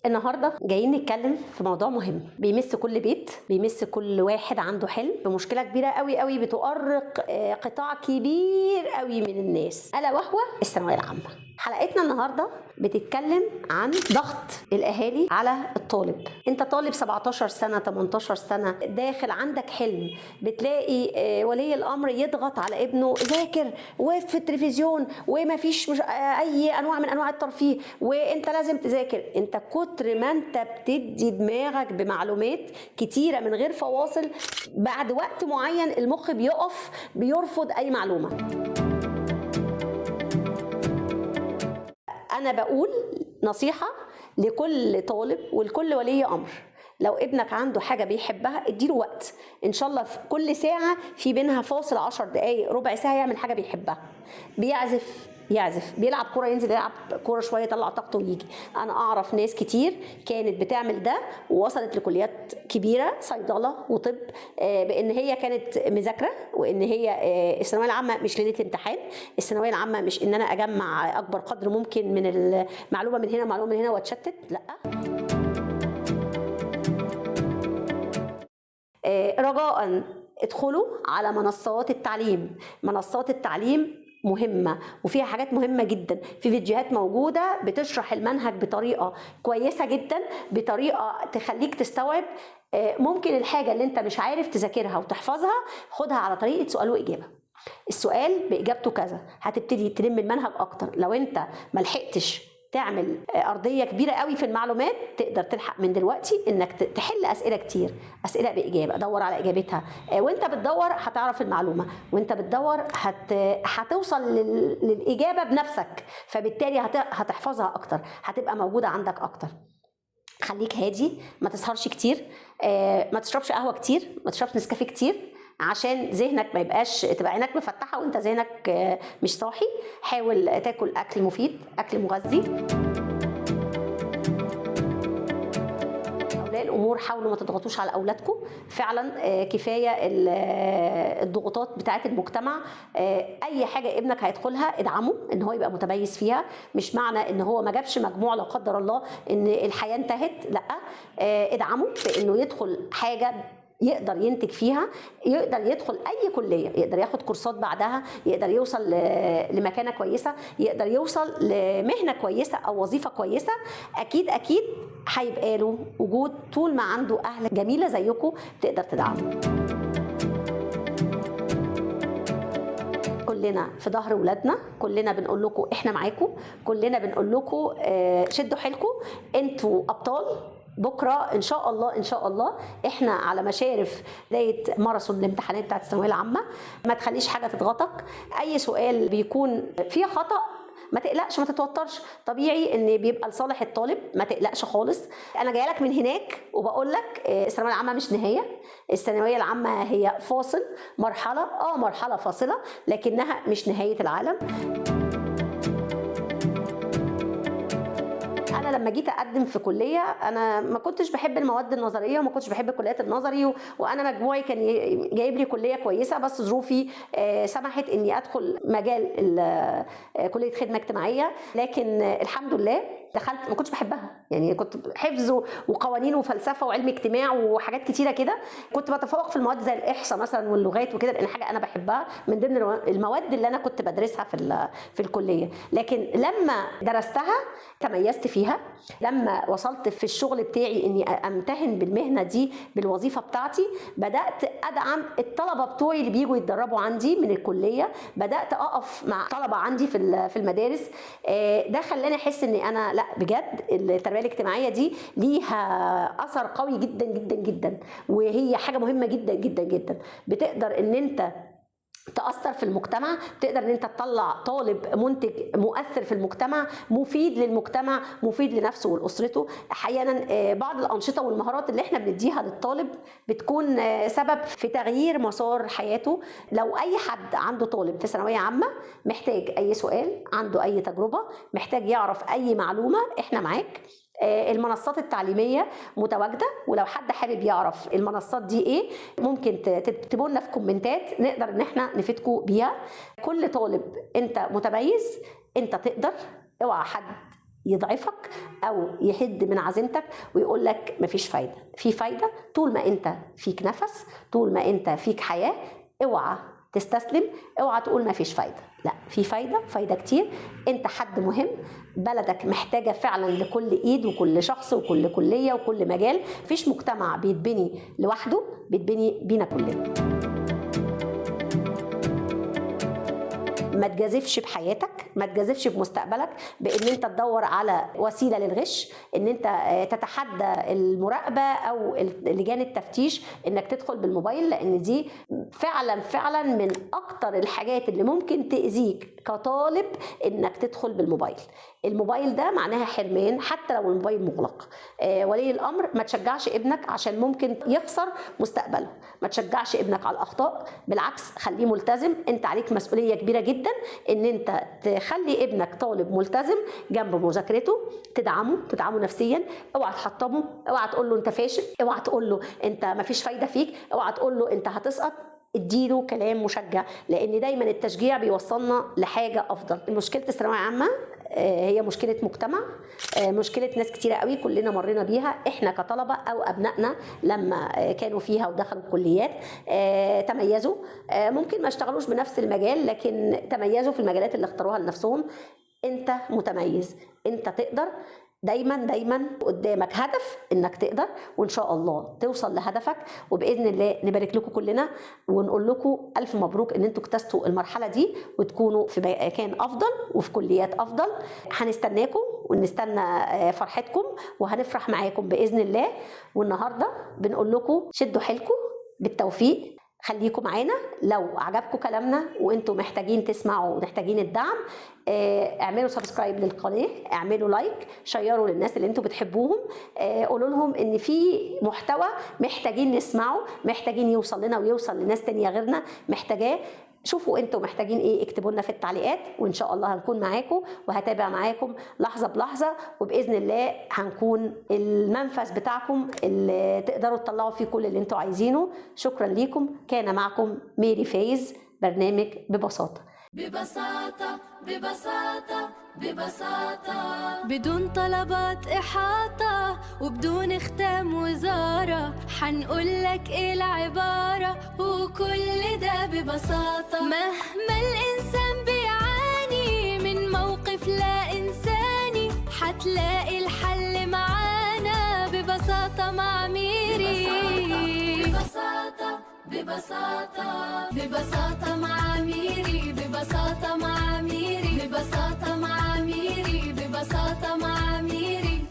النهارده جايين نتكلم في موضوع مهم بيمس كل بيت، بيمس كل واحد عنده حلم، بمشكلة كبيرة قوي قوي بتؤرق قطاع كبير قوي من الناس، الا وهو الثانوية العامة. حلقتنا النهارده بتتكلم عن ضغط الاهالي على الطالب. انت طالب 17 سنة 18 سنة داخل عندك حلم، بتلاقي ولي الامر يضغط على ابنه، ذاكر وفي التلفزيون وما فيش مش اي انواع من انواع الترفيه وانت لازم تذاكر. انت كتر ما انت بتدي دماغك بمعلومات كتيرة من غير فواصل، بعد وقت معين المخ بيقف، بيرفض اي معلومة. انا بقول نصيحة لكل طالب ولكل ولي امر، لو ابنك عنده حاجة بيحبها اديله وقت، ان شاء الله في كل ساعة في بينها فاصل 10 دقائق ربع ساعة يعمل حاجة بيحبها. بيعزف يعزف، بيلعب كورة ينزل يلعب كورة شوية يطلع طاقته ويجي. انا اعرف ناس كتير كانت بتعمل ده ووصلت لكليات كبيرة، صيدلة وطب، بان هي كانت مذاكرة، وان هي الثانوية العامة مش ليلة امتحان، الثانوية العامة مش ان انا اجمع اكبر قدر ممكن من المعلومة من هنا ومعلومه من هنا واتشتت، لا. رجاء ادخلوا على منصات التعليم. منصات التعليم مهمة وفيها حاجات مهمة جدا، في فيديوهات موجودة بتشرح المنهج بطريقة كويسة جدا، بطريقة تخليك تستوعب. ممكن الحاجة اللي انت مش عارف تذاكرها وتحفظها خدها على طريقة سؤال وإجابة، السؤال بإجابته كذا، هتبتدي تلم المنهج أكتر. لو انت ملحقتش تعمل أرضية كبيرة قوي في المعلومات، تقدر تلحق من دلوقتي إنك تحل أسئلة كتير، أسئلة بإجابة، دور على إجابتها، وإنت بتدور هتعرف المعلومة، وإنت بتدور هتوصل للإجابة بنفسك، فبالتالي هتحفظها أكتر، هتبقى موجودة عندك أكتر. خليك هادي، ما تسهرش كتير، ما تشربش قهوة كتير، ما تشربش نسكافيه كتير، عشان ذهنك ما يبقاش، تبقى عينك مفتحة وانت ذهنك مش صاحي. حاول تاكل اكل مفيد، اكل مغذي. اولياء الامور حاولوا ما تضغطوش على اولادكم، فعلا كفاية الضغوطات بتاعه المجتمع. اي حاجة ابنك هيدخلها ادعمه ان هو يبقى متميز فيها، مش معنى ان هو ما جابش مجموع لا قدر الله ان الحياة انتهت، لا، ادعمه بانه يدخل حاجة يقدر ينتج فيها، يقدر يدخل اي كليه، يقدر ياخد كورسات بعدها، يقدر يوصل لمكانه كويسة، يقدر يوصل لمهنه كويسة او وظيفة كويسة. اكيد اكيد هيبقى له وجود طول ما عنده اهل جميلة زيكم تقدر تدعمه. كلنا في ظهر ولادنا، كلنا بنقول لكم احنا معاكم، كلنا بنقول لكم شدوا حيلكم، انتوا ابطال. بكره ان شاء الله ان شاء الله احنا على مشارف بداية ماراثون الامتحانات بتاعت الثانوية العامة. ما تخليش حاجة تضغطك، اي سؤال بيكون فيه خطا ما تقلقش، ما تتوترش، طبيعي ان بيبقى لصالح الطالب، ما تقلقش خالص. انا جاية لك من هناك وبقول لك الثانوية العامة مش نهاية، الثانوية العامة هي فاصل، مرحلة، مرحلة فاصلة، لكنها مش نهاية العالم. أنا لما جيت أقدم في كلية أنا ما كنتش بحب المواد النظرية وما كنتش بحب كليات النظري، وأنا مجموعي كان جايب لي كلية كويسة، بس ظروفي سمحت إني أدخل مجال كلية خدمة اجتماعية، لكن الحمد لله دخلت. ما كنتش بحبها، يعني كنت حفظ وقوانين وفلسفة وعلم اجتماع وحاجات كتيرة كده، كنت بتفوق في المواد زي الاحصاء مثلا واللغات وكده، لان حاجة انا بحبها من ضمن المواد اللي انا كنت بدرسها في الكلية. لكن لما درستها تميزت فيها، لما وصلت في الشغل بتاعي اني امتهن بالمهنه دي بالوظيفة بتاعتي، بدات ادعم الطلبة بتوعي اللي بيجوا يتدربوا عندي من الكلية، بدات اقف مع طلبه عندي في المدارس. ده خلاني احس ان انا لا بجد التربية الاجتماعية دي ليها اثر قوي جدا جدا جدا، وهي حاجة مهمة جدا جدا جدا. بتقدر ان انت تأثر في المجتمع، تقدر ان انت تطلع طالب منتج مؤثر في المجتمع، مفيد للمجتمع، مفيد لنفسه ولأسرته. احيانا بعض الأنشطة والمهارات اللي احنا بنديها للطالب بتكون سبب في تغيير مسار حياته. لو اي حد عنده طالب في ثانوية عامة محتاج اي سؤال، عنده اي تجربة، محتاج يعرف اي معلومة، احنا معاك. المنصات التعليمية متواجدة، ولو حد حابب يعرف المنصات دي ايه ممكن تكتبوا لنا في كومنتات، نقدر ان احنا نفيدكم بيها. كل طالب انت متميز، انت تقدر، اوعى حد يضعفك او يحد من عزيمتك ويقول لك مفيش فايده. في فايده طول ما انت فيك نفس، طول ما انت فيك حياة. اوعى تستسلم، اوعى تقول مفيش فايده، لا في فايده، فايده كتير. انت حد مهم، بلدك محتاجه فعلا لكل ايد وكل شخص وكل كليه وكل مجال. مفيش مجتمع بيتبني لوحده، بيتبني بينا كلنا. ما تجازفش بحياتك، ما تجازفش بمستقبلك بان انت تدور على وسيلة للغش، ان انت تتحدى المراقبة او لجان التفتيش انك تدخل بالموبايل، لان دي فعلا فعلا من اكتر الحاجات اللي ممكن تاذيك كطالب انك تدخل بالموبايل. الموبايل ده معناها حرمان حتى لو الموبايل مغلق. ولي الامر ما تشجعش ابنك عشان ممكن يخسر مستقبله، ما تشجعش ابنك على الاخطاء، بالعكس خليه ملتزم. انت عليك مسؤولية كبيرة جدا ان انت تخلي ابنك طالب ملتزم جنب مذاكرته، تدعمه نفسيا، اوعى تحطمه، اوعى تقول له انت فاشل، اوعى تقول له انت ما فيش فايده فيك، اوعى تقول له انت هتسقط. اديله كلام مشجع، لان دايما التشجيع بيوصلنا لحاجة افضل. مشكلة الثانوية العامة هي مشكلة مجتمع، مشكلة ناس كتيرة قوي كلنا مرينا بيها، احنا كطلبه او ابنائنا لما كانوا فيها ودخلوا الكليات تميزوا، ممكن ما اشتغلوش بنفس المجال لكن تميزوا في المجالات اللي اختاروها لنفسهم. انت متميز، انت تقدر، دايما دايما قدامك هدف انك تقدر، وان شاء الله توصل لهدفك، وباذن الله نبارك لكم كلنا ونقول لكم الف مبروك ان انتوا اجتزتوا المرحلة دي وتكونوا في مكان افضل وفي كليات افضل. هنستناكم ونستنى فرحتكم وهنفرح معاكم باذن الله. والنهارده بنقول لكم شدوا حيلكم، بالتوفيق، خليكم معانا. لو عجبكم كلامنا وانتم محتاجين تسمعوا ومحتاجين الدعم، اعملوا subscribe للقناة، اعملوا like، شيروا للناس اللي انتم بتحبوهم، قولوا لهم ان في محتوى محتاجين نسمعه، محتاجين يوصل لنا ويوصل لناس تانية غيرنا محتاجاه. شوفوا انتم محتاجين ايه، اكتبوا لنا في التعليقات، وان شاء الله هنكون معاكم وهتابع معاكم لحظة بلحظة، وباذن الله هنكون المنفذ بتاعكم اللي تقدروا تطلعوا فيه كل اللي انتم عايزينه. شكرا ليكم، كان معكم ميري فايز، برنامج ببساطة. ببساطة ببساطة ببساطة، بدون طلبات إحاطة وبدون ختام وزارة، حنقولك إيه العبارة وكل ده ببساطة. مهما الإنسان بيعاني من موقف لا إنساني، حتلاقي الحل معانا ببساطة مع ميري. ببساطة ببساطة ببساطة مع ميري، ببساطة مع ميري، ببساطة مع ميري، ببساطة مع ميري.